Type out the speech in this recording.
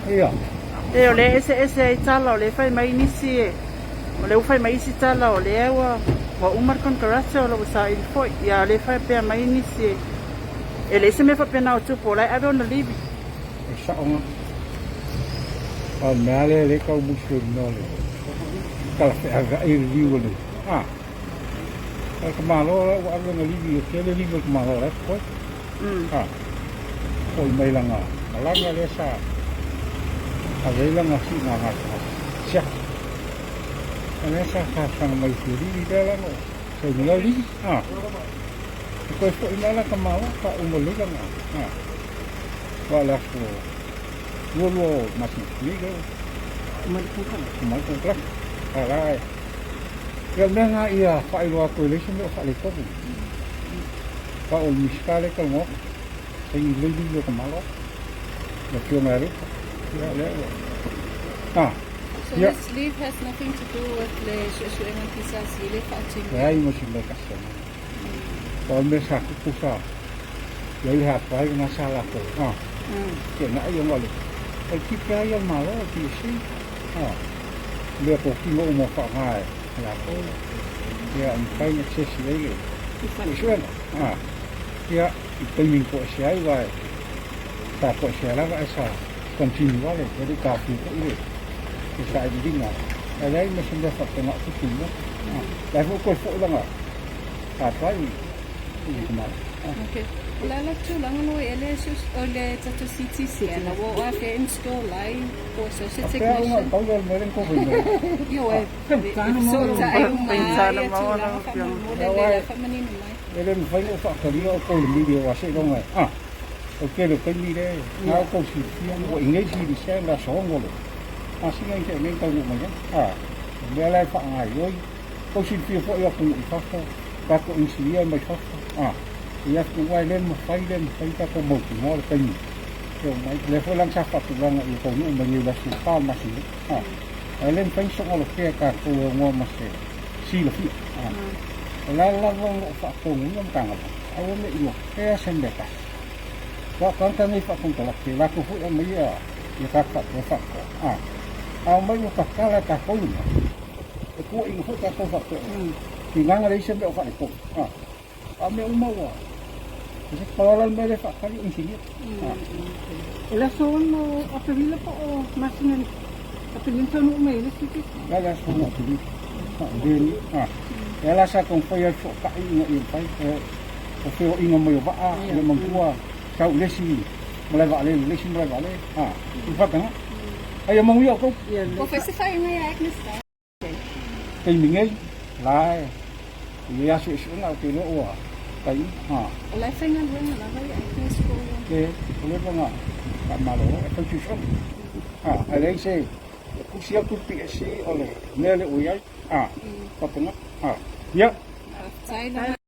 Ia. E o lea e eseese ai tala, o lea e fai mai nisi e, o lea ua fai mai isi tala o lea ua ua uma le konekarate o lo o saili foi. Ia o lea e faapea mai nisi e, e leai se mea faapena o tupu, o la e ave ona livi. E sao na. O le mea lea lea tau musu i le mea o le talafeaveai le liu o le a. O le tamaloa la ua ave ona livi e tele livi o le tamaloa la e totoe. A, foi mai lana malaga lea sa ave ai lana siiga gasegase siaki. A lea sa talosaga mai i livi lea la na sainia livi. A, e toe foi mai la tamaloa faauma lelei lana. A, aua o le aso lualua o masina nei lea ua Uma le konekarate. Uma le konekarate. A la e Ia o le mea lena ia faailoa atu e leai se mea o faaletonu. Aua o le Minisita lea e talanoa atu, saini lelei livi o tamaloa, le Afioga ia Leuta. Ia lea ua a So ia this leave has nothing to do with le suesuega PSC le faatino. Leai ma se mea tasi o lena. Pau le mea sa tupu sa i ai le hafai lena sa latou a teenai ona o le o le tiute lava ia o le Malo o le PSC a mea totino uma faaaoga e latou ia e mafai ona access i ai le suesuega a ia i taimi na toesea ai aua sa toesea lava ae sa continue lava e le i taofia foi le sailiiliga ae leai ma se mea faapena o tupu i mea a la e foi ua toe foi lana tatai i le Malo. Okay. O le a la tulaga lo i ai le o le tatou CT scanner ua oo ake install ai po o se Faapea auga technician. pau lea o le mea lea na kovai mai ai. Ioe, e fesootai uma Faigata lava na ia maua tulaga lau afioga. faamolemole Aua lea la faamanino mai. e le mafai ona ou faatalia outou i le media aua seiloga e a o le tele o taimi lea na outou silafia ua i nei silisia le aso 6 o le masina na tea nei na taunuu mai ai. A o le mea la e faagaoioi tou silafia foi o atunuu i fafo tatou inisinia mai fafo a i atunuu e le mafai le mafai ona tatou mautinoa le taimi e omai. O lea foi la na sa faatulaga ia taunuu mai nei i le aso 14 o le masina nei a ae le mafai ona soona e tatou e onoa ma se silafia a o le a lava o lo o faatonuina Matagaluega aua ne i lotea se mea tasi. Aua o tagata nei faakonekarate latou foi e aumaia ia tagata faapea e faatoa a a omai ua tatala e tatou le mea e tuuaiina foi tatou faapea o tinaga leai se mea o faaletonu a a o mea uma ua pau lava le mea lea e faatali o inisinia a. O le aso 6 o Aperila po o masina Aperila na taunuu mai ai le CT? O le a le aso 6 o Aperila? A, lea la sa taumafai ai fesootai ina ia mafai o feoaiga mai o vaa le manatua sau i le isi malae vaalele i le isi malae vaalele a i faapena. A ia manuia outou. Ua fai se faaiuga ia Agnes Dai. Taimi nei, la e i ai lava suesuega ou te iloa ua tai uma. O la e faigaluega lava ia Agnes po ua. E, ua leva ona faamalolo e fai suesuega. A, ae leai se, e tusi atu le PSC o le mea lea ua i ai. A, faapena. A, ia. Faafetai lava.